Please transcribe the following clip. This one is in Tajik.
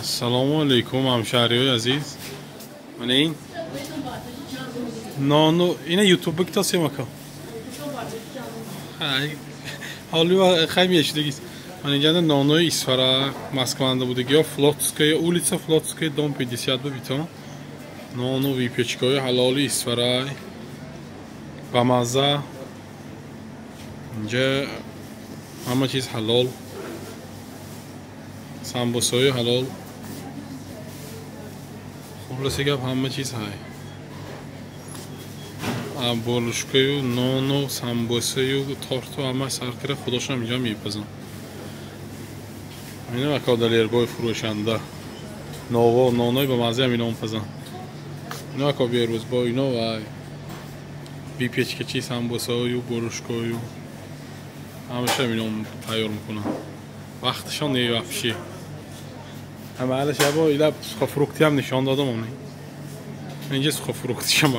Ассалому алейкум, ҳамшаҳриҳои азиз. Мана ин нону ина ютуб кито семака. Ҳоли хай мешудагист. Ман инҷа нонои Исфара, Москванда будагиё, Флотская улица, Флотская, дом 50 битон. Нону выпечка ҳои ҳалоли Исфарай. Ба мазза. Инҷа ҳама чиз ҳалол. Самбусои ҳалол. Хулоси гап, ҳама чиз ҳай. Булочка ю, нону, самбусаю, торту ҳама сар кара худошон инҷа мепазанд. Ина ака Далербой фурӯшанда. Ново нонои ба мазза ҳам ино мепазанд. Ино ака Берӯз бо ино вай выпечка чи, самбусаю, булочка ю ҳамаша ино тайёр мекунанд. Вақташон не вообще. Ҳамаалаш ябо ила сухофрукты ҳам нишон додам. Инҷа сухофрукты шам.